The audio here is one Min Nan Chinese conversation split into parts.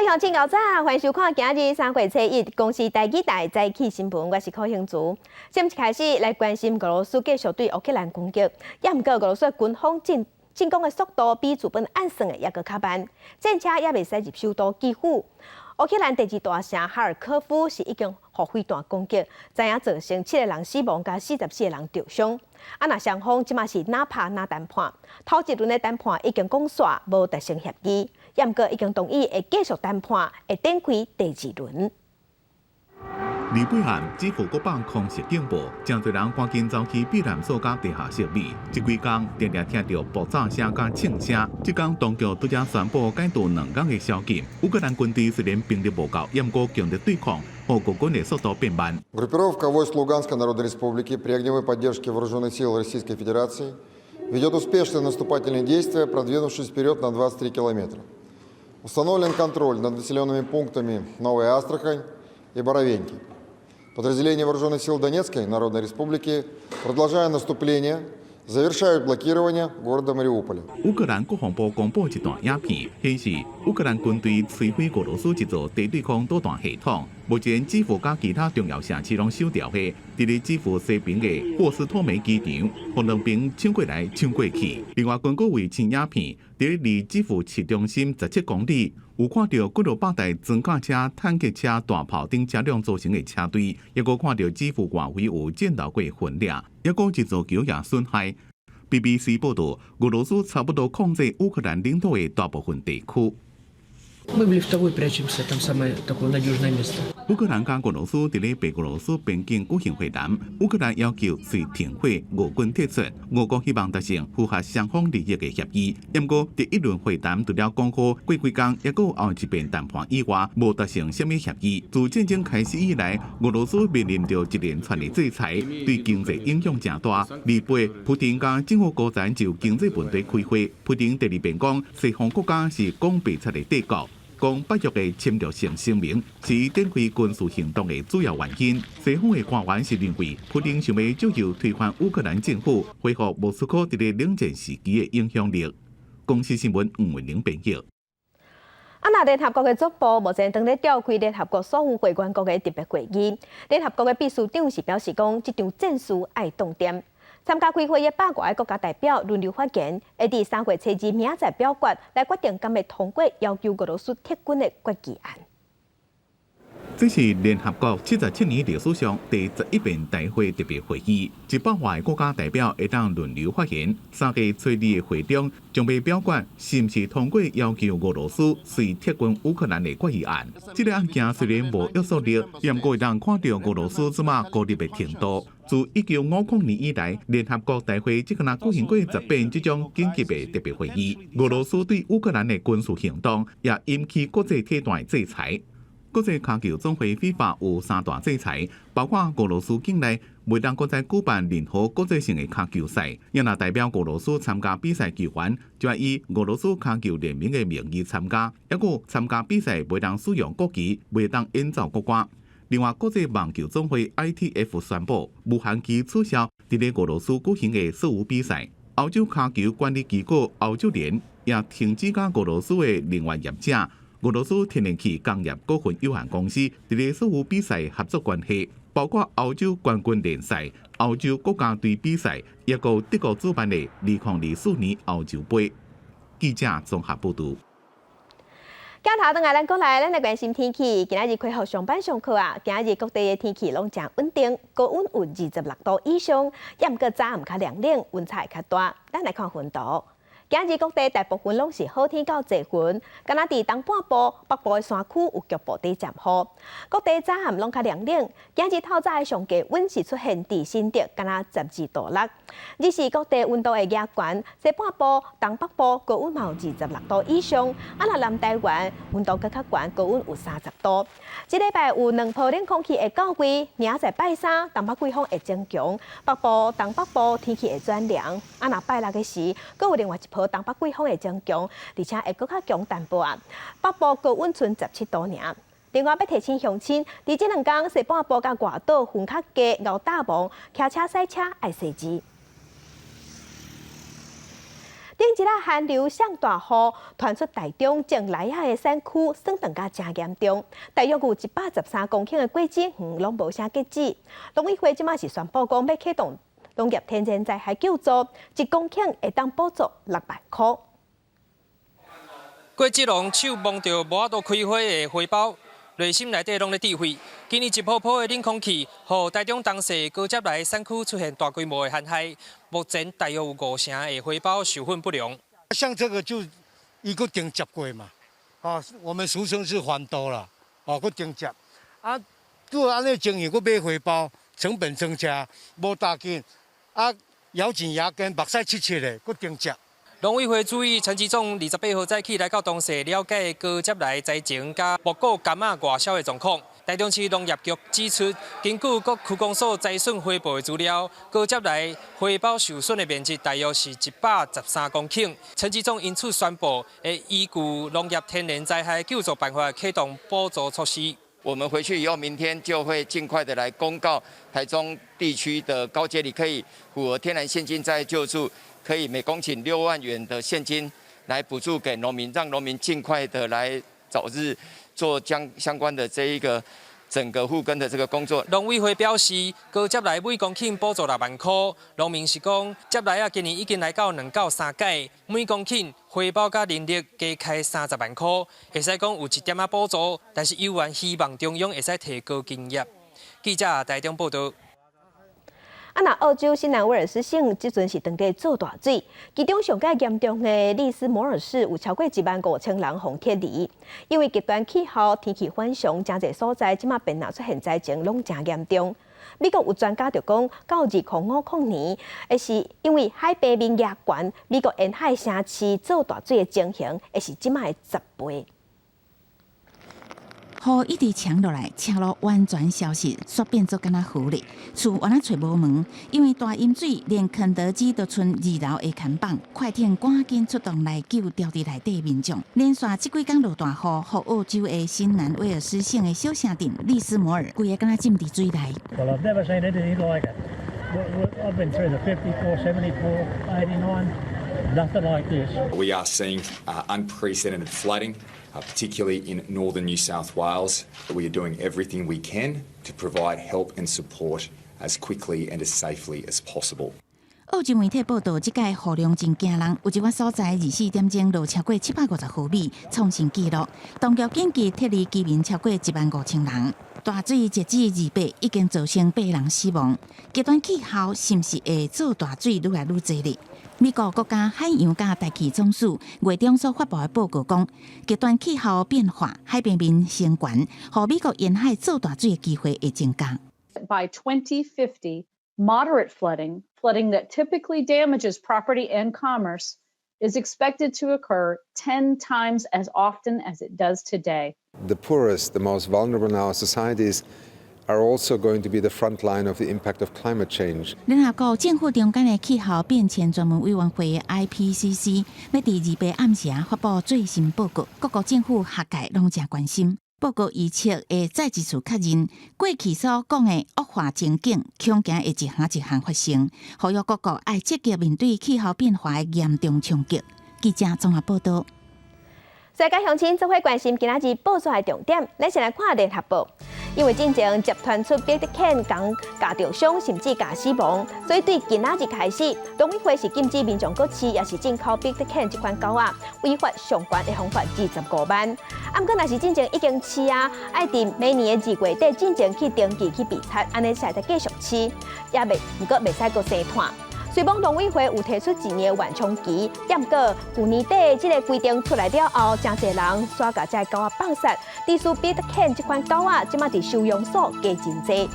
鄉親，𠢕早，歡迎收看今日三月初一公視台語台早起新聞，我是柯興竹。先一開始來關心俄羅斯繼續對烏克蘭攻擊，也毋過俄羅斯軍方進攻的速度比原本按算的猶閣較慢，戰車猶袂使入首都基輔。烏克蘭第二大城哈爾科夫是已經予飛彈攻擊，知影造成七個人死亡，佮44個人著傷。啊，若雙方這馬是若拍若談判，頭一輪的談判已經講煞，無達成協議，也毋過已經同意會繼續談判，會展開第二輪。二八暗，基輔國防空襲警報，誠濟人趕緊走去避難所佮地下室裡。這幾工定定聽著爆炸聲佮槍聲。這工當局拄才宣布解除2工的宵禁。烏克蘭軍隊雖然兵力無夠，毋過強力對抗，予俄軍的速度變慢。 Группировка войск Луганской Народной Республики при огневой поддержке Вооруженных сил Российской Федерации ведет успешные наступательные действия, продвинувшись вперед на 23 километра. Установлен контроль над населенными пунктами Новая Астрахань и Боровеньки. Подразделения Вооруженных сил Донецкой Народной Республики, продолжая наступление, завершают блокирование города Мариуполя. 烏克蘭國防部公布一段影片，顯示烏克蘭軍隊摧毀俄羅斯一座地對空導彈系統。目前基輔佮其他重要城市攏守牢的，佇咧基輔西邊的霍斯托梅機場，予兩邊搶過來搶過去。另外，根據衛星影片，佇咧離基輔市中心17公里，有看著幾落百台裝甲車、坦克車、大炮等車輛組成的車隊，抑閣看著基輔外圍有戰鬥過痕跡，抑閣一座橋也損害。BBC 報道，俄羅斯差不多控制烏克蘭領土的大部分地區。 Мы в лифтовой прячемся, там самое такое надежное место. 烏克蘭佮俄羅斯佇咧白俄羅斯邊境舉行會談，烏克蘭要求隨停火，俄軍退出，俄國希望達成符合雙方利益的協議。毋過第一輪會談除了講好過幾工，抑閣有後一遍談判以外，無達成啥物協議。自戰爭開始以來，俄羅斯面臨著一連串的制裁，對經濟影響誠大。二八，普丁佮政府高層就經濟問題開會，普丁第二遍講西方國家是講白賊的帝國。講北約的侵略性聲明是展開軍事行動的主要原因。西方的官員是認為，普丁想欲藉由推翻烏克蘭政府，恢復莫斯科佇咧冷戰時期的影響力。公視新聞吳文玲編譯。啊，若聯合國的總部目前正咧召開聯合國所有會員國的特別會議，聯合國的秘書長是表示講，這場戰事愛凍定。參加開會的百外個國家代表輪流發言，會佇3月初二明仔載表決來決定敢會通過要求俄羅斯撤軍的決議案。這是聯合國77年歷史上第11遍大會特別會議，100外個國家代表會當輪流發言。3月初二的會中，將欲表決是毋是通過要求俄羅斯隨撤軍烏克蘭的決議案。這個案件雖然無約束力，毋過會當看著俄羅斯這馬孤立的程度。自1950年以來，聯合國大會只敢若舉行過10遍這種緊急的特別會議。俄羅斯對烏克蘭的軍事行動也引起國際體壇的制裁。國際跤球總會 FIFA 有三大制裁，包括俄羅斯境內袂當閣再舉辦任何國際性的跤球賽，也若代表俄羅斯參加比賽球員，就愛以俄羅斯跤球聯盟的名義參加，抑閣參加比賽袂當使用國旗，袂當演奏國歌。另外，國際網球總會 ITF 宣布無限期取消佇咧俄羅斯舉行的所有比賽。歐洲跤球管理機構歐足聯也停止佮俄羅斯的能源業者俄羅斯天然氣工業股份有限公司佇咧所有比賽合作關係，包括歐洲冠軍聯賽、歐洲國家隊比賽，抑閣德國主辦的2024年歐洲盃。記者綜合報導。鏡頭轉來，咱國內，咱來關心天氣。今仔日恢復上班上課啊！今仔日各地的天氣攏誠穩定，高溫有26度以上，也毋過早暗較涼冷，溫差會較大。咱來看雲圖。今日各地大部分攏是好天到濟雲，敢若佇東半部、北部的山區有局部佇陣雨。各地早暗攏較涼冷。今日透早的上低溫是出現佇新竹，敢若12度6。日時各地溫度會加懸，西半部、東北部高溫嘛有26度以上。啊，若南台灣溫度閣較懸，高溫有30度。這禮拜有兩波冷空氣會到位，明仔載拜三東北季風會增強，北部、東北部天氣會轉涼。啊，若拜六的時，閣有另外一波東北季風會增強，而且會閣較強淡薄仔。北部高溫賰17度爾。另外，欲提醒鄉親，佇這兩工西半部佮外島雲較濟，𠢕大霧，騎車駛車愛細緻。頂一下寒流上大雨，傳出台中種梨仔的產區損斷甲誠嚴重，大約有113公頃的果子園攏無啥結籽。農委會這馬是宣布講欲啟動農業天然災害救助，1公頃會當補助6萬箍。果子農手摸著無法度開花的花苞，內心內底攏咧智慧。今年一波波的冷空氣，予台中東勢高捷來產區出現大規模的旱害，目前大約有五成的花苞授粉不良。像這個就伊閣重接過嘛，啊，我們俗稱是翻多啦，哦，閣重接，啊，拄按呢情形，閣買花苞，成本增加，無打緊，啊，咬緊牙根，目屎切切的，閣重接。農委會主委陳吉仲28號早起來到東勢了解高捷來災情佮木果柑仔外銷的狀況。台中市農業局指出，根據各區公所災損回報的資料，高捷來花苞受損的面積大約是113公頃。陳吉仲因此宣布，會依據農業天然災害救助辦法啟動補助措施。我們回去以後，明天就會盡快的來公告台中地區的高階里可以符合天然現金災害救助，可以每公頃6萬元的現金來補助給農民，讓農民盡快的來早日做將相關的這一個整個復耕的這個工作。農委會表示，高捷來每公頃補助6萬箍，農民是講，捷來啊，今年已經來到兩到三改，每公頃回報佮人力加開30萬箍，會使講有一點仔補助，但是猶原希望中央會使提高金額。記者台中報道。啊，若澳洲新南威爾斯省這陣是當地做大水，其中上蓋嚴重的利斯摩爾市有超過1萬5千人予撤離，因為極端氣候、天氣反常，誠濟所在這馬變若出現災情攏誠嚴重。美國有專家就講，到2050年，會是因為海平面加懸，美國沿海城市做大水的情形，會是這馬的10倍。雨一直搶落來，車路完全消失，煞變做敢若河咧。厝完全揣無門，因為大淹水，連肯德基都賰二樓的看板。快艇趕緊出動來救牢佇內底民眾。連續這幾工落大雨，予澳洲的新南威爾斯省的小城鎮利斯摩爾，規个敢若浸佇水內。 Well, I've never seen anything like it. I've been through the 54, 74, 89, nothing like this. We are seeing unprecedented flooding, particularly in northern New South Wales. We are doing everything we can to provide help and support as quickly and as safely as possible. 澳洲媒體報道，這屆雨量真驚人，有一寡所在24點鐘落超過750毫米，創新紀錄。當局緊急撤離居民超過1萬5千人。大水截至28已經造成八人死亡。極端氣候是毋是會做大水愈來愈濟咧？美國國家海洋佮大氣總署月中所發布的報告講，極端氣候變化、海平面升懸，予美國沿海做大水的機會會增加。 By 2050, moderate flooding, flooding that typically damages property and commerce, is expected to occur 10 times as often as it does today. The poorest, the most vulnerable in our societies are also going to be the front line of the impact of climate change. 聯合國政府中間的氣候變遷專門委員會 IPCC 欲佇28暗時發布最新報告，各國政府學界攏誠關心。報告預測會再一次確認過去所講的惡化情景，恐驚會一項一項發生，呼籲各國愛積極面對氣候變化的嚴重衝擊。記者綜合報道。世界鄉親做伙關心今仔日報紙的重點，咱先來看聯合報。因為進前接傳出彼得犬共咬著傷，甚至咬死亡，所以對今仔日開始，農委會是禁止民眾閣飼，抑是進口彼得犬這款狗仔，違法上懸會予罰25萬。啊，毋過若是進前已經飼啊，愛佇每年的2月底進前去登記去比查，按呢才會繼續飼，也袂毋過袂使閣生湠。雖罔農委會有提出一年的緩衝期，毋過舊年底這个規定出來了後，誠濟人煞共這个狗仔放殺，致使彼得犬這款狗仔，這馬佇收容所加真濟。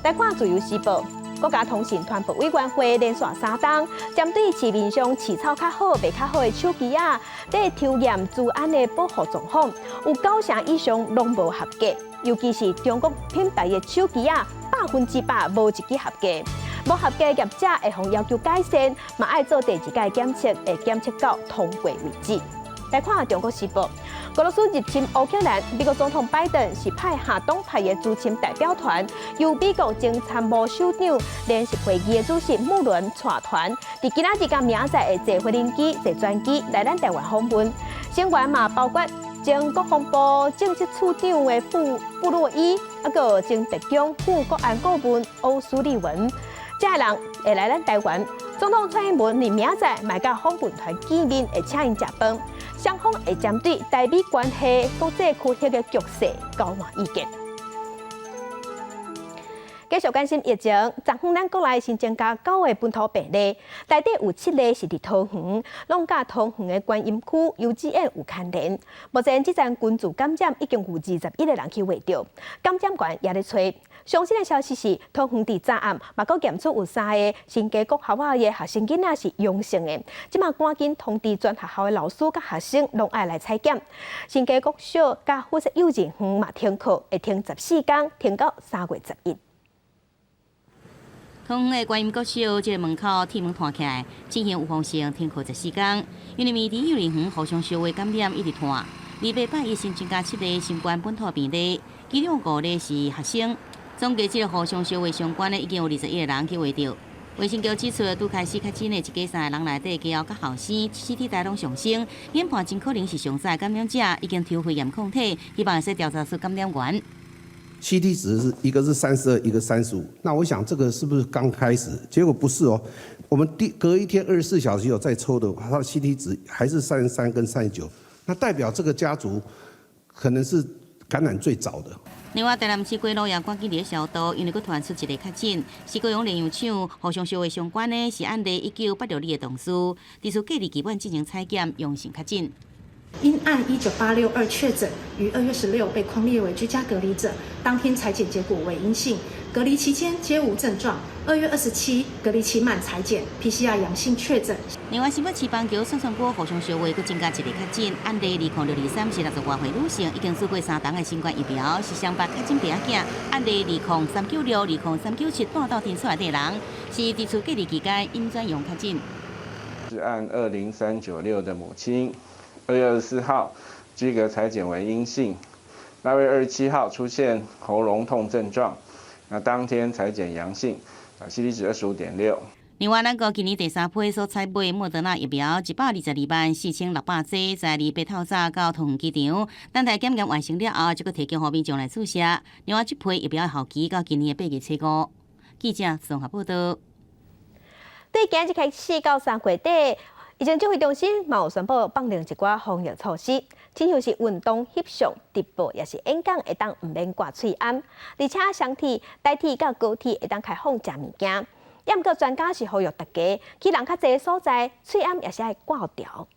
來看《自由時報》，國家通訊傳播委員會連續三冬，針對市面上飼草較好、賣較好的手機仔，佇抽驗資安的保護狀況，有九成以上攏無合格，尤其是中國品牌的手機仔，100%無一支合格。無合格業者會予要求改善，嘛愛做第二擺檢測，會檢測到通過為止。來看中國時報，俄羅斯入侵烏克蘭，美國總統拜登是派下黨派的資深代表團，由美國前參謀首長聯席會議的主席穆倫帶團，佇今仔日佮明仔載會坐飛行機、坐專機來咱台灣訪問。成員嘛包括前國防部政策處長的傅布洛伊，啊閣前白宮副國安顧問歐蘇利文，這个人會來咱台灣。總統蔡英文佇明仔載嘛共訪問團見面，會請𪜶食飯，雙方會針對台美關係、國際區域的局勢交換意見。繼續關心疫情，昨昏咱國內新增加九個本土病例，內底有七例是佇桃園，攏佮桃園的觀音區幼稚園有牽連。目前這層群聚感染已經有21個人去確診，感染源也咧揣。上新的消息是，桃園佇昨暗嘛閣檢出有三个新加國學校的學生囡仔是陽性的，這馬趕緊通知全學校的老師佮學生攏愛來採檢。新加國小佮附設幼稚園嘛停課，會停14工，停到3月11。桃園的觀音國小這个門口鐵門彈起來，進行預防性停課14工，因為佇幼兒園互相相話感染一直傳。二八拜一新增加七例新冠本土病例，其中五例是學生。總計這个互相相話相關的已經有21個人去確診。衛生局指出，拄開始確診的一家三个人內底，家後佮後生 CT 值攏上升，研判真可能是上早感染者已經抽血驗抗體，希望會使調查出感染源。 CT 值是一個是32，一個35。那我想這個是不是剛開始？結果不是哦。我們第隔一天24小時有再抽的，它的 CT 值還是33跟39，那代表這個家族可能是感染最早的。另外，台南市歸路也趕緊佇咧消毒，因為閣傳出一例確診，是高雄煉油廠互相相話相關的，是案例1986的同事，佇厝隔離期滿進行採檢，陽性確診。因案1986確診，於2月16被匡列為居家隔離者，當天採檢結果為陰性，隔離期間皆無症狀。2月27隔離期滿採檢 PCR 陽性確診。另外，新北市板橋雙創區互相相話，閣增加一例確診，案例20623是60外歲女性，已經注過三針的新冠疫苗，是雙北確診病仔。案例20396、20397蹛鬥陣所的人，是佇厝隔離期間陰轉陽確診。是案20396的母親。2月24號，居隔採檢為陰性。8月27號出現喉嚨痛症狀，那當天採檢陽性，啊，CT 值25.6。另外，咱國今年第三批所採買莫德納疫苗1,224,600劑，在二八透早到桃園機場，等待檢驗完成了後，就閣提供予民眾來注射。另外，這批疫苗效期到今年的8月初5。記者綜合報道。對今日開始到3月底，疫情指揮中心嘛有宣布放寬一寡防疫措施，親像是運動、翕相、直播，抑是演講會當毋免掛喙罨，而且雙鐵、台鐵佮高鐵會當開放食物件。毋過專家是呼籲大家去人較濟的所在，喙罨也是愛掛牢。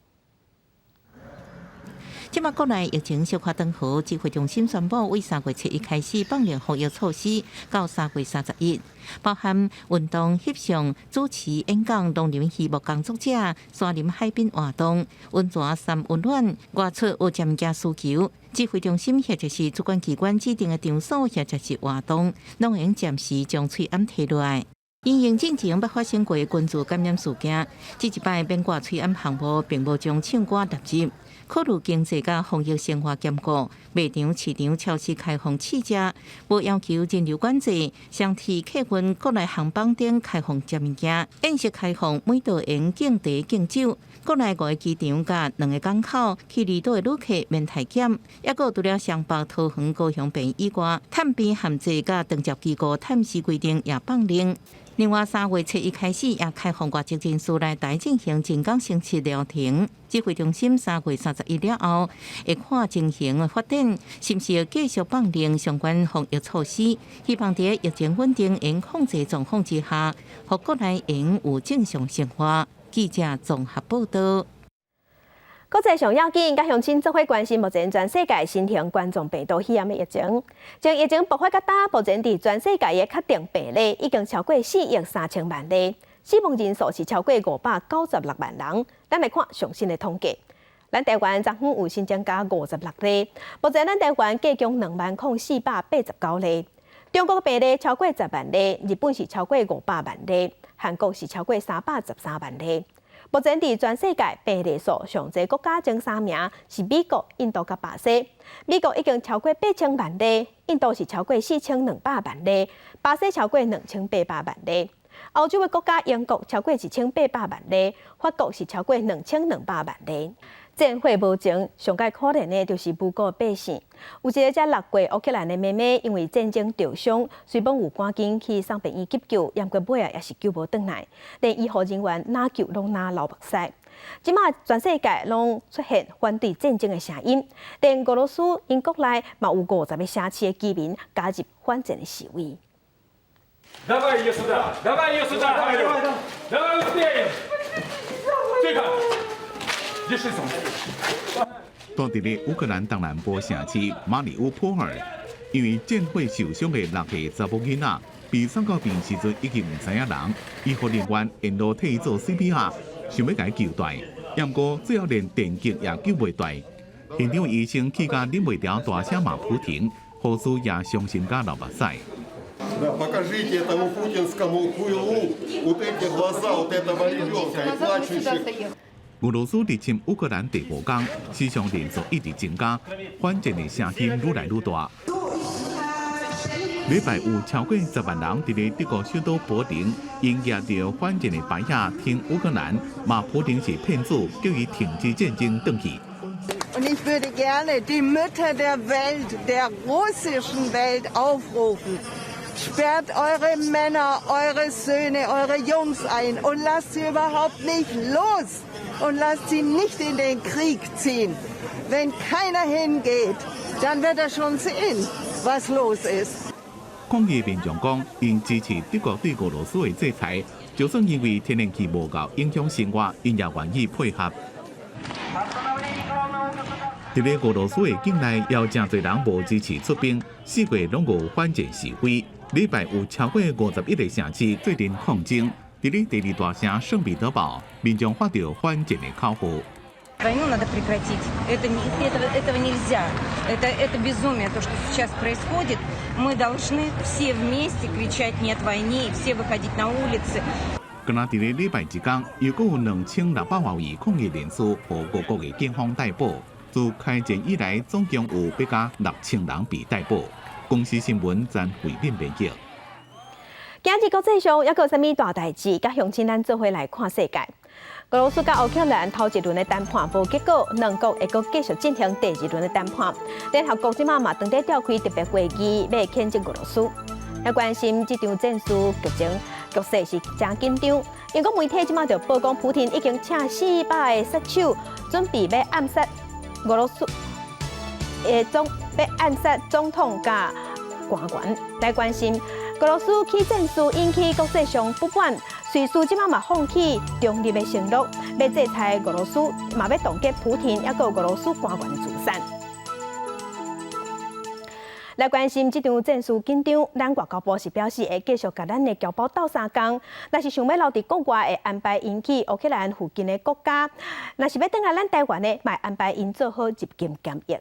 這馬國內疫情小可轉好，指揮中心宣布，為3月7日開始放寬防疫措施，到3月31，包含運動、翕相、主持、演講、農林漁牧工作者、山林海濱活動、溫泉三溫暖、外出有食物件需求，指揮中心或者是主管機關指定的場所或者是活動，攏會用暫時將喙罨提落來。因應進前捌發生過群聚感染事件，這一擺免掛喙罨項目並無將唱歌納入。考慮經濟佮防疫生活兼顧，賣場、市場、超市開放試食，無要求人流管制，雙鐵客運國內航班頂開放食物件，宴席開放每桌用敬茶敬酒。國內五个機場佮兩个港口去離島的旅客免體檢，抑閣除了雙北、桃園、高雄邊以外，探邊限制佮長照機構探視規定也放寬。另外，3月7日開始也開放外籍人士來台進行人工生殖療程。指揮中心3月31了後，會看情形的發展，是毋是會繼續放寬相關防疫措施？希望佇疫情穩定、會控制狀況之下，予國內會有正常生活。記者綜合報道。國際上要緊，佮鄉親做伙關心目前全世界新型冠狀病毒肺炎的疫情。從疫情爆發到今，目前佇全世界的確定病例已經超過4億3千萬例，死亡人數是超過596萬人。咱來看上新的統計，咱台灣昨昏有新增加56例，目前咱台灣計共20,489例。中國病例超過10萬例，日本是超過500萬例，韓國是超過313萬例。目前佇全世界病例數上濟國家前三名是美國、印度佮巴西。美國已經超過8000萬例，印度是超過4200萬例，巴西超過2800萬例。歐洲的國家英國超過1800萬例，法國是超過2200萬例。戰火無情，上蓋可憐的就是無辜百姓。有一个才6歲烏克蘭的妹妹，因為戰爭著傷，雖罔有趕緊去送病院急救，毋過尾仔也是救無轉來，連醫護人員若救攏若流目屎。這馬全世界攏出現反對戰爭的聲音，連俄羅斯、𪜶國內嘛有50個城市的居民加入反戰的示威。 Давай ее сюда! Давай ее сюда! Давай успеем! Тихо! Держи. 當地的烏克蘭東南部城市馬里烏波爾，因為戰火受傷的6歲查某囡仔，被送到病院時陣已經毋知影人，醫護人員沿路替伊做 CPR，想欲共伊救蹛，毋過最後連電擊也救袂蹛。現場醫生氣甲忍袂牢，大聲罵普廷，護士也傷心甲流目屎。 Да, покажите этому путинскому хуйлу вот эти глаза вот этого ребенка и плачущих. 俄羅斯入侵烏克蘭第五工，死傷人數一直增加，反戰的聲音愈來愈大。禮拜有超過10萬人佇咧德國首都柏林，𪜶舉著反戰的牌仔，挺烏克蘭，罵普丁是騙子，叫伊停止戰爭轉去。 Und ich würde gerne die Mütter der Welt, der russischen Welt aufrufen. Sperrt eure Männer, eure Söhne, eure Jungs ein und lasst sie überhaupt nicht los und lasst sie nicht in den Krieg ziehen. Wenn keiner hingeht, dann wird er schon sehen, was los ist. 抗議民眾講，𪜶支持德國對俄羅斯的制裁，就算因為天然氣無夠影響生活，𪜶也願意配合。佇咧俄羅斯的境內，有誠濟人無支持出兵，四月攏有反戰示威。禮拜有超過51個城市做陣抗爭。佇咧第二大城聖彼得堡，民眾發著反戰的口號。 Войну надо прекратить. Это не, этого, этого нельзя. Это безумие, то, что сейчас происходит. Мы должны все вместе кричать «нет войне» и все выходить на улицы. 敢若佇咧禮拜一工，又閣有2600外位抗議人士予俄國的警方逮捕。自開戰以來，總共有欲加6000人被逮捕。公視新聞曾慧敏編輯。今日國際上猶閣有啥物大代誌？佮鄉親咱做伙來看世界。俄羅斯佮烏克蘭頭一輪的談判無結果，兩國會閣繼續進行第二輪的談判。聯合國這馬嘛正佇召開特別會議，欲譴責俄羅斯。來關心這場戰事劇情局勢是誠緊張。英國媒體這馬就報講，普丁已經請400個殺手，準備欲暗殺俄羅斯，欲暗殺總統佮官員。來關心俄羅斯起戰事引起國際上不滿，瑞士這馬嘛放棄中立的承諾，欲制裁俄羅斯，嘛欲凍結普丁猶閣俄羅斯官員的資產。來關心這場戰事緊張，咱外交部是表示會繼續共咱的僑胞鬥相共。若是想欲留佇國外，會安排𪜶去烏克蘭附近的國家；若是欲轉來咱台灣的，嘛會安排𪜶做好入境檢疫。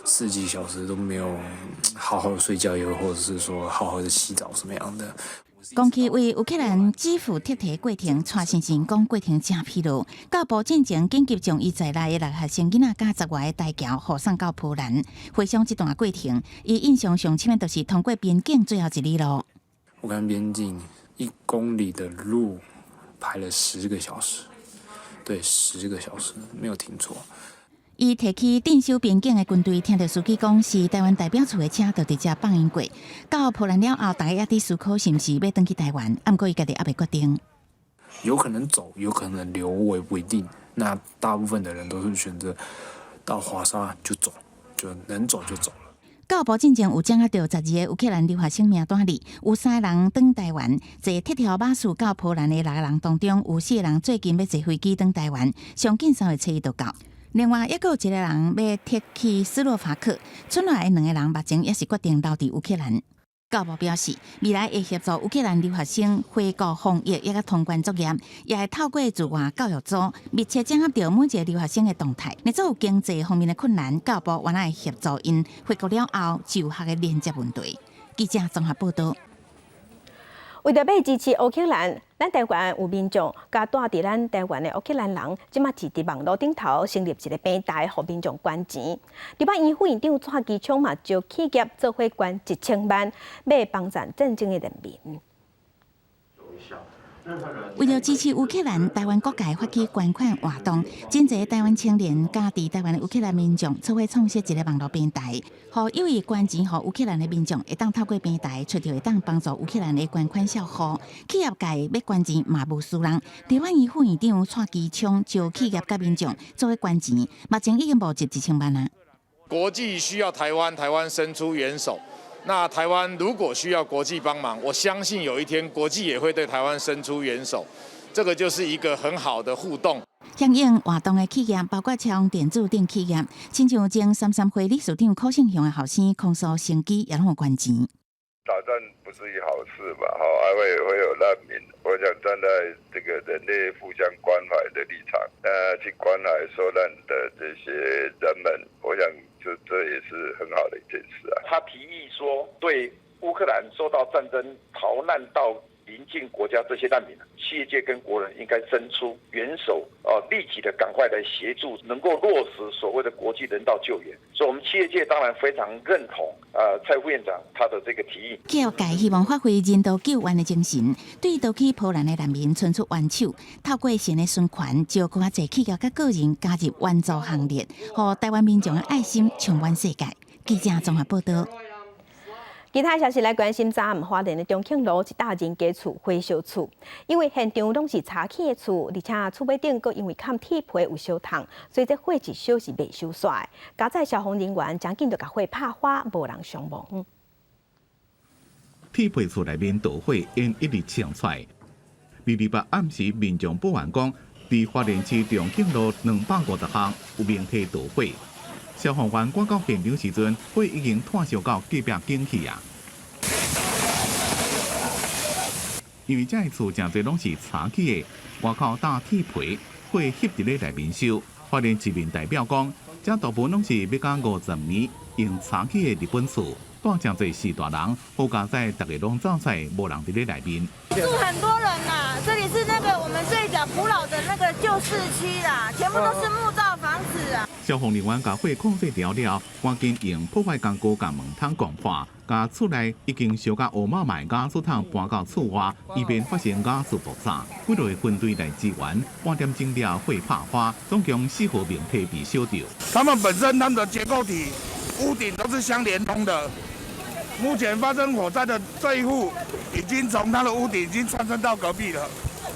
10幾小時都沒有好好的睡覺，又或者是說好好的洗澡什麼樣的。講起為烏克蘭基輔撤退過程，蔡先生講過程誠疲勞。到步進前緊急將伊在內的留學生囡仔佮10外个台僑護送到波蘭。回想這段過程，伊印象上深的就是通過邊境最後一里路。我看邊境1公里的路排了十個小時，對，十個小時，沒有聽錯。伊提起鎮守邊境的軍隊，聽著司機講是台灣代表處的車，就直接放𪜶過。到波蘭了後，大家猶佇思考是毋是欲轉去台灣，毋過伊家己猶未決定。有可能走，有可能留，我也不一定。那大部分的人都是選擇到華沙就走，就能走就走了。到步進前有掌握著12個烏克蘭留學生名單裡，有三個人轉台灣。坐鐵條巴士到波蘭的六個人當中，有四個人最近欲坐飛機轉台灣，上緊3月7日就到。另外，猶閣有一個人欲撤去斯洛伐克，賰落來的兩個人目前也是決定留佇烏克蘭。教育部表示，未來會協助烏克蘭留學生回國防疫，以及通關作業，也會透過駐外教育組密切掌握著每一個留學生的動態。若有經濟方面的困難，教育部原來會協助𪜶回國了後就學的連接問題。記者綜合報道。為著欲支持烏克蘭，咱台灣有民眾佮住佇咱台灣的烏克蘭人，這馬是佇網路頂頭成立一個平台，予民眾捐錢。立法院副院長蔡其昌嘛，招企業做伙捐1000萬，欲幫贊戰爭的人民。為著支持烏克蘭，台灣各界發起捐款活動，真濟台灣青年佮佇台灣的烏克蘭民眾，做伙創設一個網路平台，予有意捐錢予烏克蘭的民眾，會當透過平台揣著會當幫助烏克蘭的捐款賬戶。企業界欲捐錢嘛無輸人，立法院副院長蔡其昌招企業佮民眾做伙捐錢，目前已經募集1000萬啊。國際需要台灣，台灣伸出援手。那台灣如果需要國際幫忙，我相信有一天國際也會對台灣伸出援手，這個就是一個很好的互動。響應活動的企業包括超電子等企業，親像前三三會理事長柯勝雄的後生康蘇成基也攏有捐錢。打仗不是一好事吧？哈，還會有難民。我想站在這個人類互相關懷的立場，去關懷受難的這些人們，我想就這也是很好的一件事啊。他提議說，對烏克蘭受到戰爭逃難到鄰近國家這些難民，企業界跟國人應該伸出援手，立即的趕快來協助，能夠落實所謂的國際人道救援。所以，我們企業界當然非常認同，蔡副院長他的這個提議。企業界希望發揮人道救援的精神，對逃去波蘭的難民伸出援手，透過善的循環，招閣較濟企業佮個人加入援助行列，予台灣民眾的愛心充滿世界。記者綜合報道。其他消息來關心，昨暗花蓮的中慶路一搭人家厝火燒厝，因為現場攏是柴起的厝，而且厝尾頂閣因為崁鐵皮有燒燙，所以這火一燒是袂收煞的。佳哉消防人員誠緊就共火拍花，無人傷亡。鐵皮厝內面著火，煙一直衝出來。228暗時，民眾報案講，佇花蓮市中慶路250巷有明火著火。消防員趕到現場時陣，火已經湠燒到隔壁間去啊！因為這个厝誠濟攏是柴起的，外口搭鐵皮，火翕佇咧內面燒。花蓮市民代表講，這大部分攏是欲加50年用柴起的日本厝，住誠濟序大人，好佳哉，逐家攏走出來，無人佇咧內面。住很多人呐，這裡是那個我們最早古老的那個舊市區啦，全部都是木造房子啊。消防人員共火控制牢了，趕緊用破壞工具共門窗攻破，共厝內已經燒甲烏毛毛瓦斯桶搬到厝外，以免發生瓦斯爆炸。幾個分隊來支援，半點鐘了火拍花，總共四號明體被燒著。他們本身他們的結構體屋頂都是相連通的。目前發生火災的這一戶已經從他的屋頂已經竄升到隔壁了，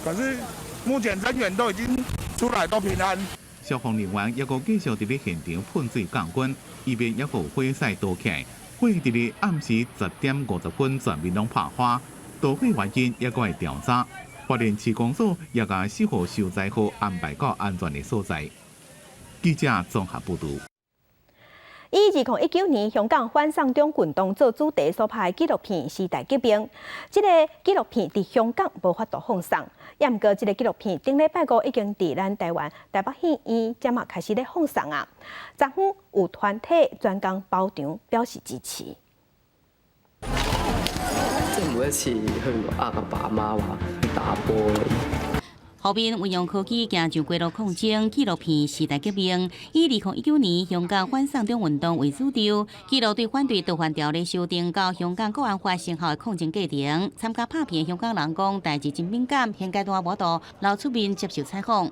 可是目前人員都已經出來都平安。消防人員猶閣繼續佇咧現場噴水降溫，以免猶閣有火勢燒起來。火佇咧暗時10點50分全面攏拍花，導火原因猶閣會調查。花蓮市公所也共四號受災戶安排到安全的所在。記者綜合報導。以2019年香港反送中運動做主題所拍的紀錄片《時代革命》，這个紀錄片佇香港無法度放送。也毋過，這个紀錄片頂禮拜五已經佇咱台灣台北戲院這馬開始咧放送啊。昨昏有團體專工包場表示支持。即係每一次去呃阿爸阿媽話去打波。後面運用科技行上街路抗爭紀錄片《時代革命》，以2019年香港反送中運動為主軸，記錄對反對逃犯條例修訂到香港國安法生效的抗爭過程。參加拍片的香港人講，代誌真敏感，現階段無法度露出面接受採訪。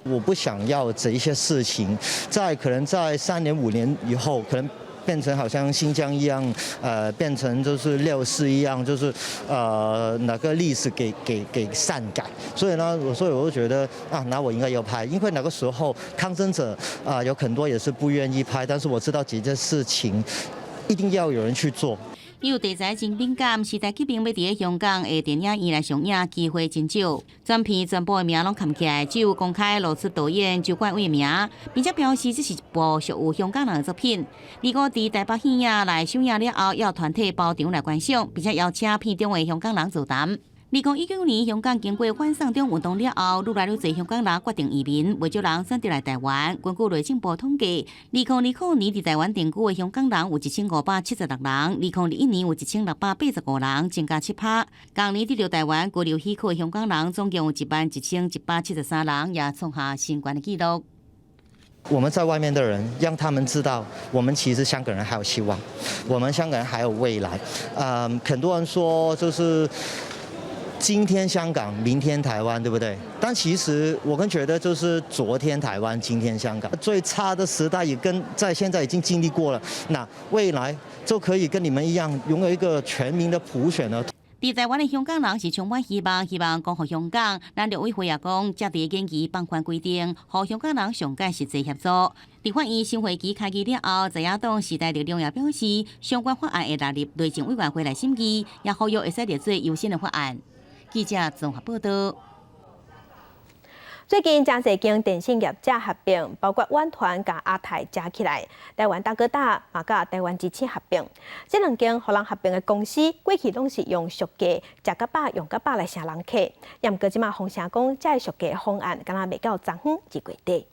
我不想要這一些事情，在可能在3年5年以後，可能變成好像新疆一樣，變成就是六四一樣，就是那個歷史給篡改。所以呢，所以我就覺得啊，那我應該要拍，因為那個時候抗爭者啊，有很多也是不願意拍，但是我知道這件事情一定要有人去做。有題材真敏感，時代革命欲佇咧香港的電影院來上映，機會真少。全片全部的名攏崁起來，只有公開露出導演周冠偉的名，並且表示這是一部屬於香港人的作品。如果佇台北戲院來上映了後，要團體包場來觀賞，並且邀請片中的香港人座談。2019年，香港經過反送中運動了後，愈來愈濟香港人決定移民，袂少人選擇來台灣。根據內政部統計，2020年佇台灣定居的香港人有1576人，2021年有1685人，增加7%。同年佇著台灣居留許可的香港人總共有11,173人，也創下新懸的紀錄。我們在外面的人，讓他們知道，我們其實香港人還有希望，我們香港人還有未來。嗯，很多人說就是今天香港，明天台灣，對不對？但其實我更覺得就是昨天台灣，今天香港。最差的時代也跟在現在已經經歷過了，那未來就可以跟你們一樣，擁有一個全民的普選了。佇台灣的香港人是充滿希望，希望光復香港。咱陸委會也講，這佇建議放寬規定，予香港人上蓋實際協助。立法院新會期開議了後，在野黨時代力量也表示，相關法案會納入內政委員會來審議，也呼籲會使列做優先的法案。記者綜合報道。最近誠濟間電信業者合併，包括遠傳佮亞太加起來，台灣大哥大嘛佮台灣之星合併。這兩間予人合併的公司，過去攏是用俗價，食較飽用較飽來晟人客。也毋過這馬風聲講，這个俗價方案敢若袂到昨昏二月底。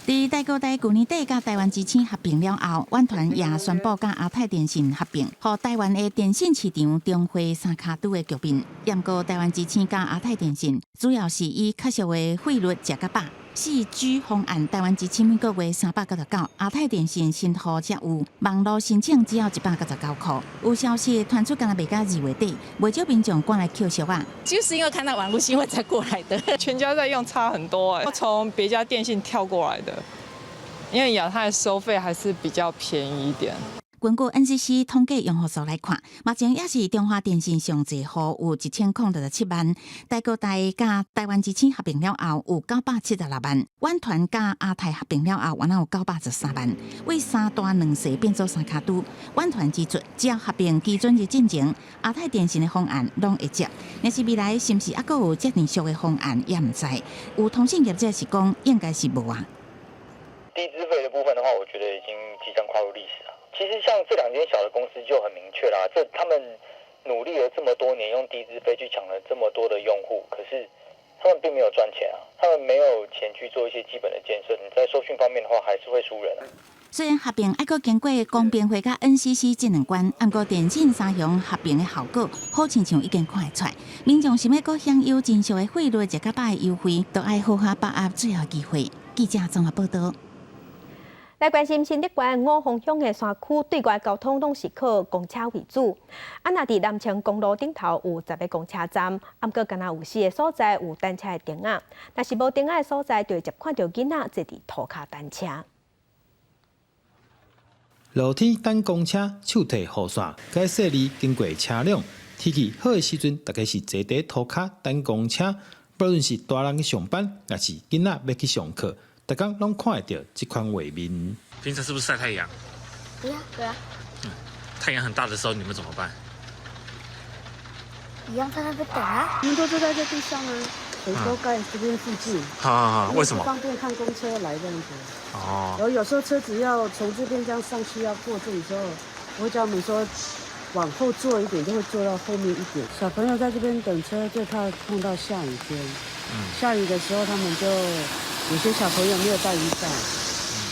佇大哥大舊年底佮台灣之星合併了後，遠傳也宣布佮亞太電信合併，予台灣的電信市場重回三跤拄的局面。毋過台灣之星佮亞太電信主要是以較俗的費率食較飽。4G 方案，台灣之星每個月399，亞太電信新戶才有網路申請只要199箍。有消息傳出，敢若袂到二月底，袂少民眾趕來抾俗仔。就是因為看到網路新聞才過來的。全家在用差很多哎，從別家電信跳過來的，因為亞太收費還是比較便宜一點。根據 NCC 統計用戶數來看，目前也是中華電信上濟戶有1067萬，大哥大佮台灣之星合併了後有976萬，遠傳佮亞太合併了後，原來有913萬，為三大兩細變做三跤拄。遠傳指出，只要合併基準日進前，亞太電信的方案攏會接。若是未來是毋是猶閣有遮爾俗的方案，也毋知。有通信業者是講，應該是無啊。低資費的部分的話，我覺得已經即將跨入歷史了。其實像這兩間小的公司就很明確啦，這他們努力了這麼多年，用低資費去搶了這麼多的用戶，可是他們並沒有賺錢啊，他們沒有錢去做一些基本的建設。你在收訊方面的話，還是會輸人啊。雖然合併愛閣經過公平會佮 NCC 這兩關，毋過電信三雄合併的效果，好親像已經看會出來。民眾想欲閣享有真俗的費率、食較飽的優惠，都愛好好把握最後機會。記者綜合報道。來關心新竹縣五峰鄉的山區，對外交通攏是靠公車為主。啊，若佇南清公路頂頭有10個公車站，毋過敢若有四个所在有單車的亭仔，若是無亭仔的所在，就會捷看著囡仔坐佇塗跤單車。露天等公車，手提雨傘，佮細膩經過車輛。天氣好的時陣，大家是坐佇塗跤等公車，不論是大人去上班，抑是囡仔欲去上課。逐工攏看會著這款畫面。平常是不是曬太陽？對啊，對啊。嗯，太陽很大的時候，你們怎麼辦？一樣在那邊等啊。你們都坐在這地上啊，很多蓋這邊附近。好好好，為什麼？方便看公車來這樣子。哦。然後有時候車子要從這邊這樣上去要過這裡時候，我會叫他們說往後坐一點，就會坐到後面一點。小朋友在這邊等車，最怕碰到下雨天。下雨的時候，他們就。有些小朋友沒有帶雨傘，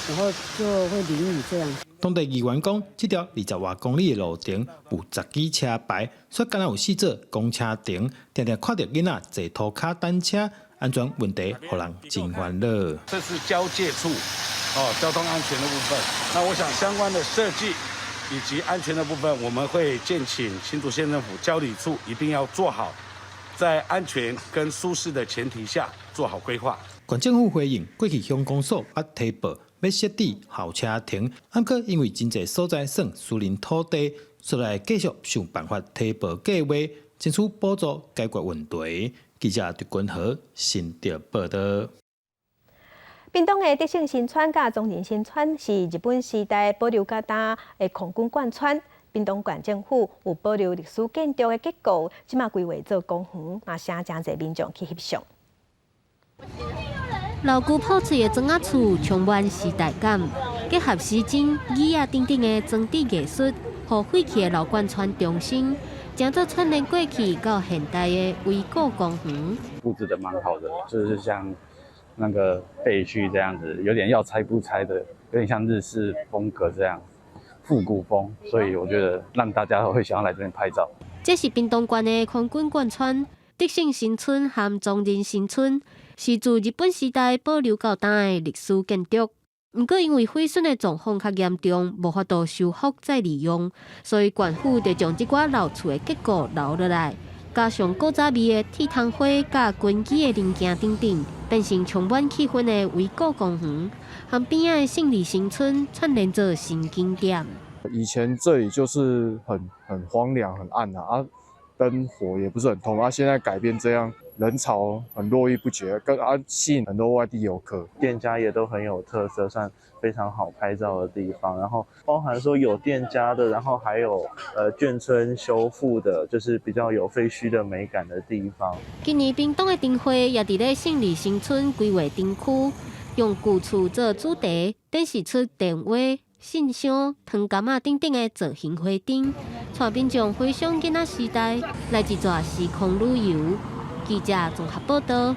然後就會淋雨這樣。當地議員講，這條20外公里的路程有10支車牌，煞敢若有四座公車亭，定定看著囡仔坐塗跤單車，安全問題予人真煩惱。這是交界處，哦，交通安全的部分。那我想相關的設計以及安全的部分，我們會建請新竹縣政府交旅處一定要做好，在安全跟舒適的前提下做好規劃。縣政府回應，過去鄉公所捌提報欲設置候車亭，毋過因為真濟所在算私人土地，所以繼續想辦法提報計劃，爭取補助解決問題。記者陳君和新竹報道。屏東的得勝新村佮松仁新村是日本時代保留到今的空軍貫村。屏東縣政府有保留歷史建築的結構，這馬規劃做公園，嘛吸引誠濟民眾去翕相。老舊破碎的磚仔厝充滿時代感，結合時針、椅仔等等的裝置藝術，予廢棄的老貫村重生。成做串連過去到現代的維古公園。佈置得蠻好的，就是像那個廢墟這樣子，有點要拆不拆的，有點像日式風格這樣，復古風，所以我覺得讓大家會想要來這邊拍照。這是屏東縣的寬軍貫村、德勝新村和莊仁新村，是自日本時代保留到今的歷史建築。毋過因為毀損的狀況較嚴重，無法度修復再利用，所以縣府就將這寡老厝的結構留落來，加上古早味的鐵窗花佮根基的零件等等，變成充滿氣氛的維古公園，和邊仔的勝利新村串聯做新景點。以前這裡就是很荒涼、很暗啊，燈火也不是很通啊。現在改變這樣，人潮很絡繹不絕，跟吸引很多外地遊客。店家也都很有特色，算非常好拍照的地方。然後包含說有店家的，然後還有眷村修復的，就是比較有廢墟的美感的地方。今年屏東的燈會也佇咧勝利新村規劃燈區，用舊厝做主題，展示出電話、信箱、糖柑仔等等的造型花燈，帶民眾回想囡仔時代，來一逝時空旅遊。記者綜合報道。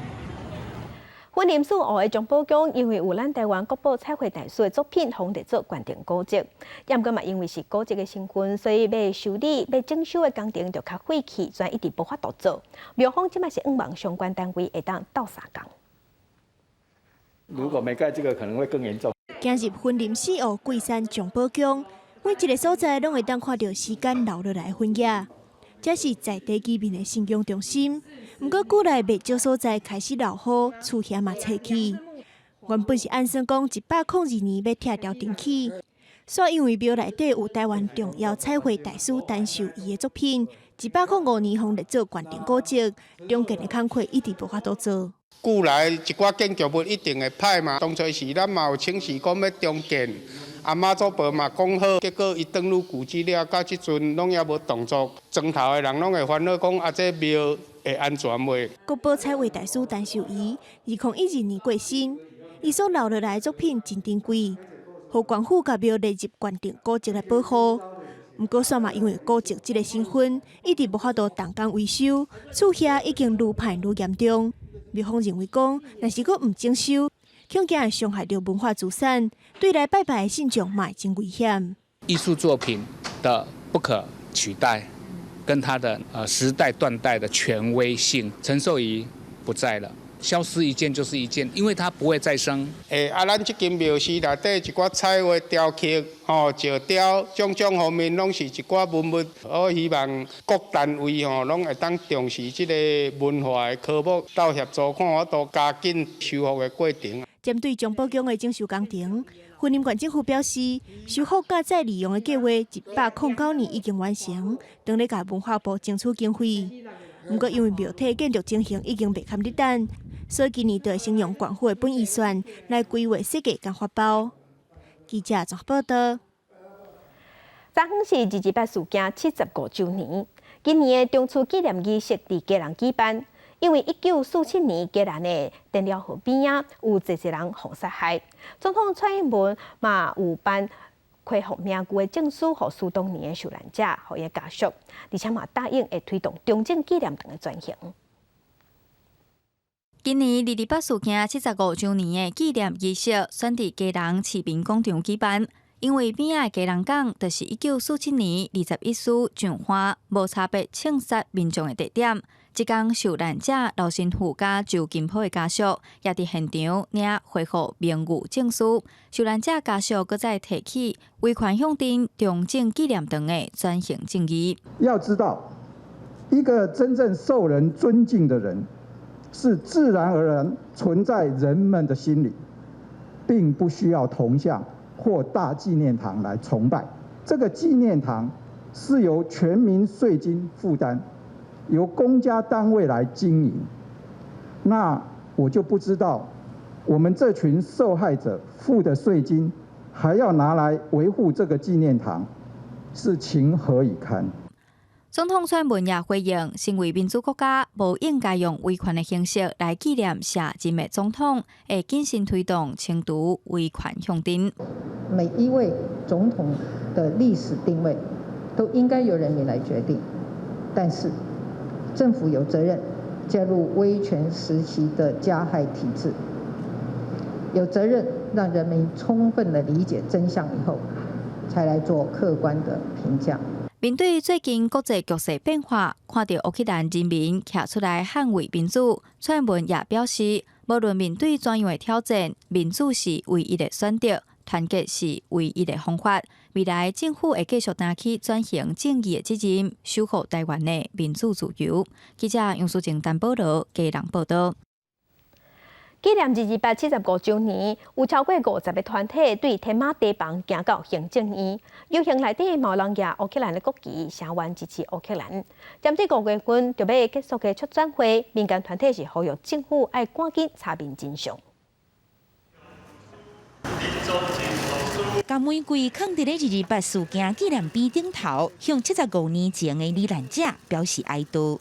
雲林四湖的張保宮，因為有咱台灣國寶彩繪大師的作品，予列做縣定古蹟。毋過嘛，因為是古蹟的身份，所以欲修理、欲整修的工程就較費氣，所以一直無法度做。廟方這擺是向望相關單位會當鬥相共。如果沒蓋這個，可能會更嚴重。行入雲林四湖桂山張保宮，每一个所在攏會當看著時間留落來的痕跡。這是在地居民的信仰中心。毋過，舊內袂少所在開始落雨，厝瓦嘛拆去。原本是按算講102年欲拆掉重起，煞因為廟內底有台灣重要彩繪大師陳壽儀的作品，105年予列做縣定古蹟，重建的工課一直無法度做。舊來一寡建築物一定會歹嘛，當初時咱嘛有請示講欲重建，啊媽祖婆嘛講好，結果伊轉入舊址了，到這陣攏猶無動作，莊頭的人攏會煩惱講啊，這廟會安全袂？國寶彩畫大師陳壽儀，2012年過身，伊所留落來的作品真珍貴，予縣府共廟列入縣定古蹟來保護。毋過，煞嘛因為古蹟這个身份，一直無法度動工維修，厝瓦已經愈歹愈嚴重。廟方認為講，若是閣毋整修，恐驚會傷害著文化資產，對來拜拜的信眾嘛會真危險。藝術作品的不可取代，跟它的時代斷代的權威性，陳壽儀不在了，消失一件就是一件，因為它不會再生。欸，啊，咱這間廟宇內底一寡彩畫雕刻、吼石雕，種種方面攏是一寡文物。我希望各單位吼攏會當重視這個文化的科目，鬥協助看法度加緊修復的過程。針對張保宮的整修工程，雲林縣政府表示，修復佮再利用的計劃109年已經完成，正咧共文化部爭取經費。毋過因為廟體建築情形已經袂堪得等，所以今年就會先用縣府的本預算來規劃設計佮發包。記者綜合報道。昨昏是二二八事件75週年，今年的中秋紀念儀式佇基隆舉辦。因為1947年基隆的田寮河邊仔有濟濟人予殺害，總統蔡英文嘛有頒恢復名譽的證書予蘇東年的受難者，予伊家屬，而且嘛答應會推動中正紀念堂的轉型。今年二二八事件75週年的紀念儀式，選佇基隆市民廣場舉辦。因為邊仔的基隆港，就是1947年21師上岸無差別槍殺民眾的地點。這工受難者劉神父佮周金波的家屬，也佇現場領恢復名譽證書。受難者家屬閣再提起維權向鎮中正紀念堂的轉型正義。要知道，一個真正受人尊敬的人，是自然而然存在人們的心裡，並不需要銅像或大紀念堂來崇拜。這個紀念堂是由全民稅金負擔，由公家單位來經營。那我就不知道，我們這群受害者付的稅金，還要拿來維護這個紀念堂，是情何以堪？總統蔡英文也回應，身為民主國家，無應該用威權的形式來紀念卸任的總統，會謹慎推動清除威權象徵。每一位總統的歷史定位，都應該由人民來決定。但是政府有責任介入威權時期的加害體制，有責任讓人民充分的理解真相以後，才來做客觀的評價。面對最近國際局勢變化，看著烏克蘭人民徛出來捍衛民主，蔡英文也表示，無論面對怎樣的挑戰，民主是唯一的選擇，團結是唯一的方法。未來政府會繼續擔起轉型正義的責任，守護台灣的民主自由。記者楊淑靜、陳保羅基隆報導。紀念22875週年，有超過50個團體對天馬堤防行到行政院，遊行內底嘛有人舉烏克蘭的國旗，聲援支持烏克蘭。針對5月份就欲結束的促轉會，民間團體是呼籲政府愛趕緊查明真相。共玫瑰囥佇咧228事件紀念碑頂頭，向75年前的罹難者表示哀悼。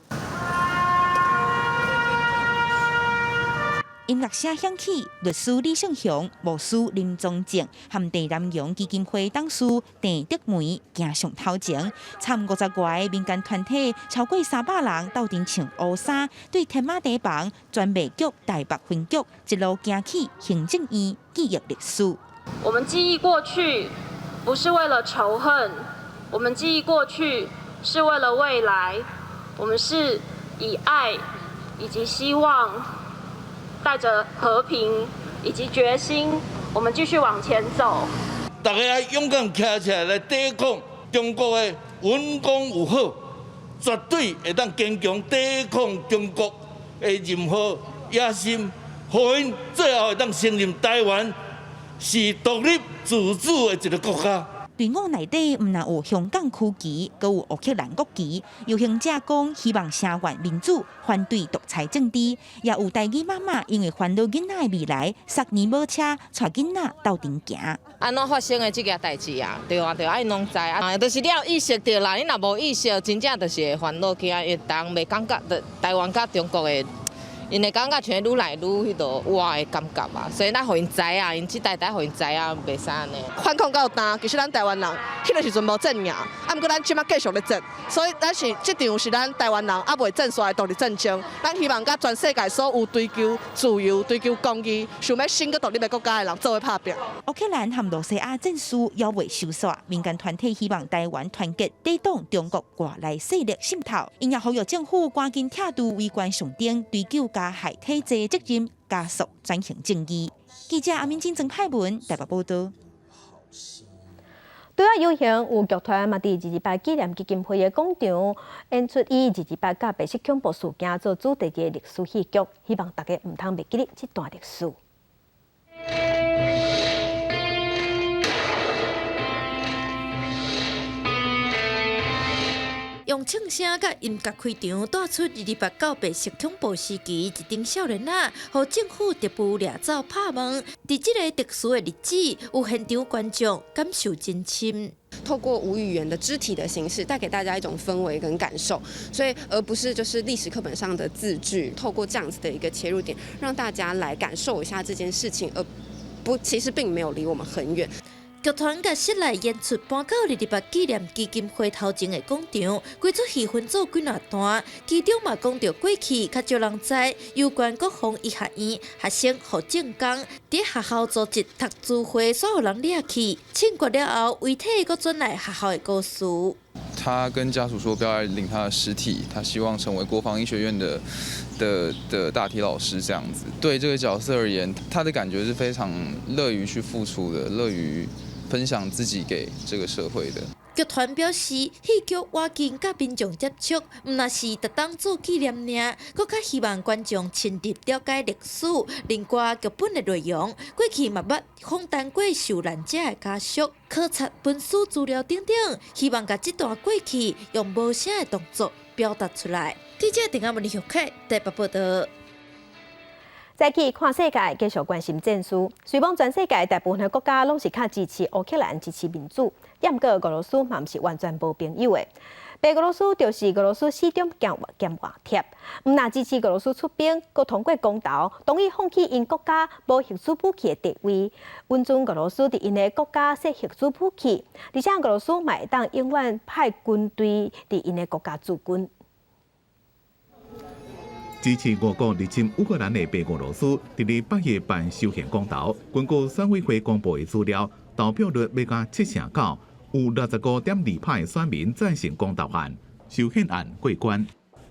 音樂聲響起，律師李勝雄、牧師林宗正和鄭南榕基金會董事鄭德梅行上頭前，參50外個民間團體超過300人鬥陣穿烏衫，對天馬堤防專賣局台北分局一路行去行政院記憶歷史。我們記憶過去，不是為了仇恨，我們記憶過去是為了未來，我們是以愛以及希望。帶著和平以及決心，我們繼續往前走。大家勇敢站起來來抵抗中國的文攻武嚇，絕對會當堅強抵抗中國的任何野心，予𪜶最後會當承認台灣是獨立自主的一個國家。隊伍內底毋但有香港區旗，閣有烏克蘭國旗。遊行者講希望聲援民主，反對獨裁政治。也有台語媽媽因為煩惱囡仔的未來，塞呢母車帶囡仔鬥陣行。按怎發生的這件代誌啊？對啊對啊，𪜶攏知啊，就是你有意識著啦。你若無意識，真正就是會煩惱起來，因為人袂感覺著台灣佮中國的。𪜶會感覺像愈來愈彼落倚的感覺啊，所以咱予𪜶知影，𪜶這代代予𪜶知影，袂使按呢。反抗到今，其實咱台灣人彼个時陣無戰贏，啊，毋過咱這馬繼續咧戰，所以咱是這場是咱台灣人猶未戰煞的獨立戰爭。咱希望佮全世界所有追求自由、追求公義、想欲新閣獨立的國家的人做伙拍拚。烏克蘭和羅西亞戰事猶未收煞，民間團體希望台灣團結抵擋中國外來勢力滲透，𪜶也呼籲政府趕緊拆除違關上頂，追究加害體制責任，加速轉型正義。記者阿敏晶、曾派文台北報導。對啊，遊行有劇團嘛，佇228紀念基金會的廣場演出以228佮白色恐怖事件做主題的歷史戲劇，希望大家毋通袂記得這段歷史。用唱聲佮音樂開場，帶出228九白色恐怖時期一陣少年仔，予政府特務掠走拍問。佇這个特殊的日子，有現場觀眾感受真深。透過無語言的肢體的形式，帶給大家一種氛圍跟感受，所以而不是就是歷史課本上的字句。透過這樣子的一個切入點，讓大家來感受一下這件事情，而不其實並沒有離我們很遠。劇團共室內演出搬到228紀念基金會頭前的廣場，規齣戲分做幾若段，其中嘛講著過去較少人知有關國防醫學院學生胡正剛佇學校組織讀書會，煞予人掠去，槍決了後，遺體閣轉來學校的故事。他跟家屬說不要來領他的屍體，他希望成為國防醫學院的大體老師這樣子。對這個角色而言，他的感覺是非常樂於去付出的，樂於分享自己給這個社會的。劇團表示，戲劇倚近佮民眾接觸，毋若是特當做紀念爾，閣較希望觀眾深入了解歷史，另外劇本的內容，過去嘛捌訪談過受難者的家屬，考察文史資料等等，希望共這段過去用無聲的動作表達出來。記者鄭阿文、李玉凱台北報導。再去看世界，繼續關心戰事。雖罔全世界大部分的國家攏是較支持烏克蘭、支持民主，毋過俄羅斯嘛毋是完全無朋友的。白俄羅斯就是俄羅斯死忠兼外貼，毋若支持俄羅斯出兵，閣通過公投同意放棄𪜶國家無核子武器的地位，允准俄羅斯佇𪜶的國家設核子武器，而且俄羅斯嘛會當永遠派軍隊佇𪜶的國家駐軍。支持俄國入侵烏克蘭的白俄羅斯，佇咧8月辦修憲公投。根據選委會公布的資料，投票率欲共79%，有65.2%的選民贊成公投案，修憲案過關。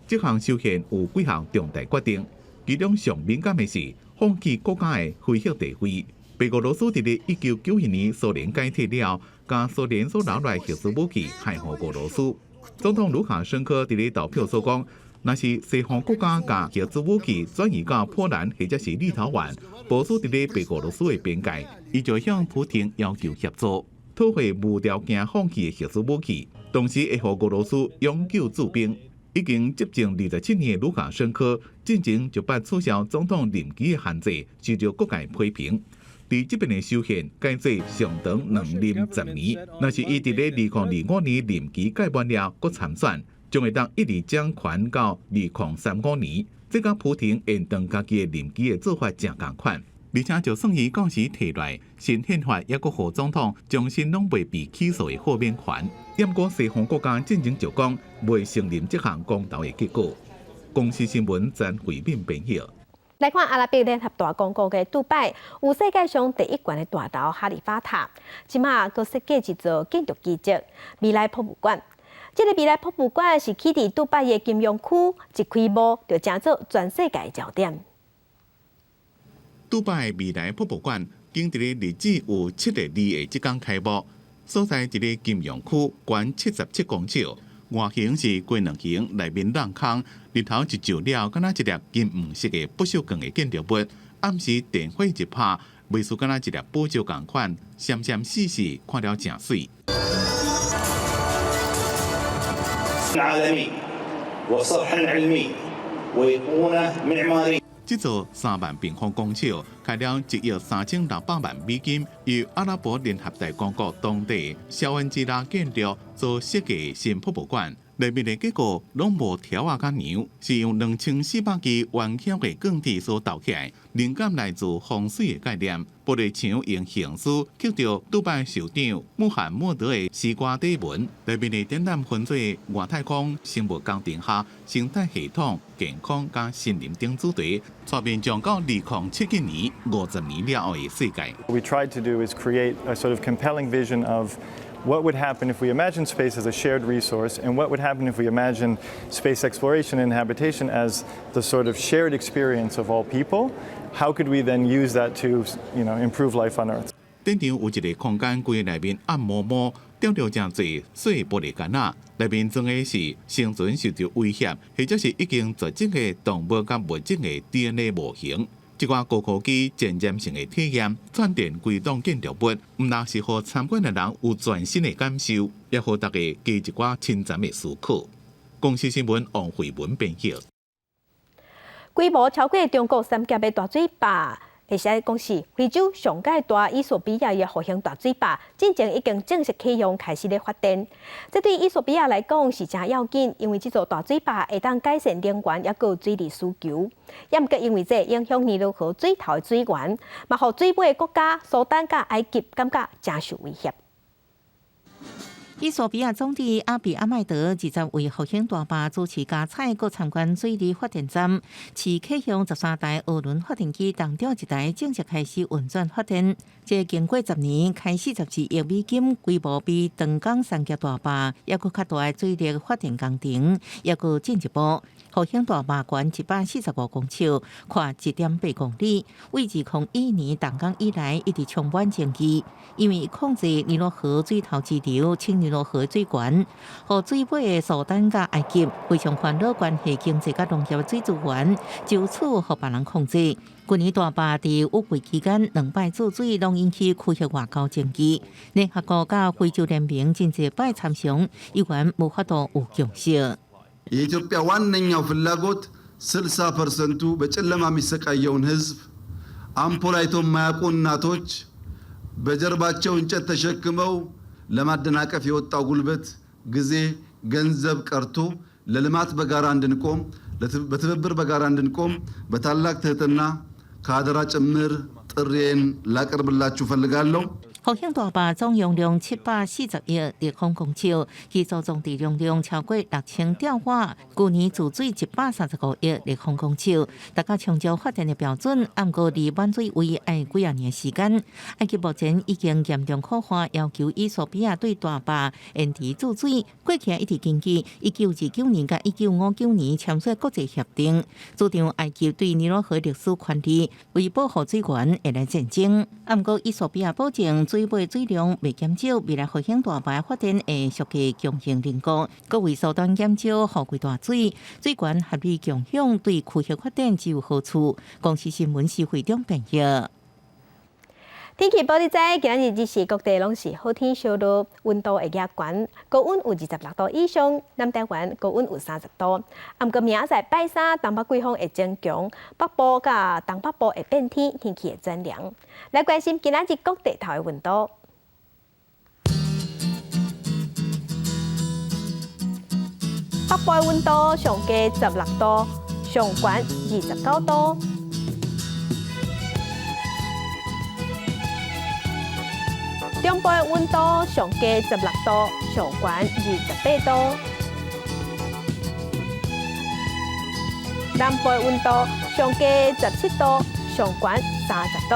這項修憲有幾項重大決定，其中上敏感的是放棄國家的非核地位。白俄羅斯佇咧1991年蘇聯解體了後，將蘇聯所留來核子武器賣予俄羅斯。總統盧卡申科佇咧投票所講，若是西方國家將核子武器轉移到波蘭或者是立陶宛，部署佇咧白俄羅斯的邊界，伊就向普廷要求協助，討回無條件放棄的核子武器，同時會予俄羅斯永久駐兵。已經執政27年的盧卡申科，進前就捌取消總統任期的限制，受到各界批評。佇這遍的修憲改制上長兩任10年，若是伊佇咧2025年任期屆滿了，閣參選，將會當一直掌權到2035年。這佮普廷延長家己的任期的做法誠仝款。而且就算伊到時提來新憲法，抑閣予總統終身攏袂被起訴的豁免權。毋過西方國家進前就講袂承認這項公投的結果。公視新聞曾慧敏編譯。來看阿拉伯聯合大公國的杜拜，有世界上第一懸的大樓哈利法塔，這馬閣設計一座建築奇蹟——未來博物館。這個未來博物館是起佇杜拜的金融區，一開幕就成做全世界的焦點。杜拜未來博物館，經佇咧歷史有七個字的這工開幕，所在佇咧金融區，懸77公尺，外形是雞卵形，內面镂空，日頭一照了，敢若一粒金黃色的不鏽鋼的建築物。暗時電火一拍，袂輸敢若一粒寶石仝款，閃閃爍爍，看了誠媠。 عالمي وصرح علمي وأيقونة معمارية 這座3萬平方公尺，開了1億3600萬美金，由阿拉伯聯合大公國當地蕭恩吉拉建築做設計新博物館。內面的結構攏無條仔佮梁，是用2400支彎曲的鋼鐵所鬥起來。靈感來自風水的概念。玻璃牆用形絲刻著杜拜首長穆罕默德的西瓜底紋。內面的展覽分做外太空、生物工程學、生態系統、健康佮森林等主題，帶民眾到2079年50年了後的世界。 What we tried to do is create a sort of compelling vision of what would happen if we imagine space as a shared resource, and what would happen if we imagine space exploration and habitation as the sort of shared experience of all people? How could we then use that to improve life on Earth? 展場有一个空間，規內面暗暛暛，吊著誠濟細玻璃罐仔，內面裝的是生存受著威脅，或者是已經絕種的動物佮物種的 DNA 模型。這款高科技前瞻性的體驗，串連規棟建築物，毋但是予參觀的人有全新的感受，也予大家加一寡深層的思考。公視新聞王慧文編譯。規模超過中國三峽的大水壩，而且講是非洲上蓋大伊索比亞的復興大水壩，進前已經正式啟用，開始咧發電。這對伊索比亞來講是誠要緊，因為這座大水壩會當改善能源，抑閣水利需求。也毋過因為這影響尼羅河水頭的水源，嘛予水尾的國家蘇丹佮埃及感覺誠受威脅。伊索比亞總理阿比阿邁德20為復興大壩主持加彩，閣參觀水力發電站，試啟用13台渦輪發電機當中一台正式開始運轉發電。這經過10年，開44億美金，規模比長江三峽大壩抑閣較大的水力發電工程，抑閣進一步。復興大壩懸145公尺，寬1.8公里，為2001年動工以來一直充滿爭議，因為控制尼羅河水頭支流、青尼羅河水源，予水尾的蘇丹佮埃及非常煩惱關係經濟佮農業水資源，就此予別人控制。去年大壩佇雨季期間兩擺注水，攏引起區域外交爭議。聯合國佮非洲聯盟真濟擺參詳，依然無法度有共識。 የኢትዮጵያ ዋነኛው ፍላጎት 60%ቱ በጨለማ የሚሰቃየውን ሕዝብ አምፖል አይቶ የማያውቁ እናቶች በጀርባቸው እንጨት ተሸክመው ለማደናቀፍ የወጣው ጉልበት፣ ጊዜ፣ ገንዘብ ቀርቶ ለልማት በጋራ እንድንቆም በትብብር በጋራ እንድንቆም በታላቅ ትህትና ከአደራ ጭምር ጥሪዬን ላቀርብላችሁ እፈልጋለሁ። 復興大壩總容量740億立方公尺，機組裝置容量超過6000兆瓦，舊年貯水135億立方公尺，達到長照發電的標準。毋過離滿水位愛幾仔年時間。埃及目前已經嚴重惡化，要求衣索比亞對大壩延遲注水。過去一直根據1929年佮1959年簽署國際協定，主張埃及對尼羅河歷史權利為保護水源會來戰爭。毋過衣索比亞保證，水尾水量袂減少，未來復興大壩發電會屬於強行鄰國，閣為蘇丹減少雨季大水，水源合理共享對區域發展只有好處。公視新聞施會長編譯。天氣報你知，今仔日日時各地攏是好天小露，溫度會較懸，高溫有26度以上，南台灣高溫有30度。毋過明仔載拜三，東北季風會增強，北部佮東北部會變天，天氣會轉涼。來關心今仔日各地頭的溫度。北部的溫度上低16度，上懸29度。中部的溫度上低16度，上懸28度。南部的溫度上低17度，上懸30度。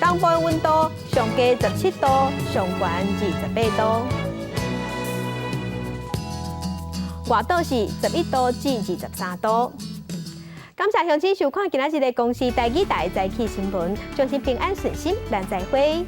東部的溫度上低17度，上懸28度。外島是11度至23度。感謝鄉親收看今仔日的公視台語台早起新聞，祝您平安順心，咱再會。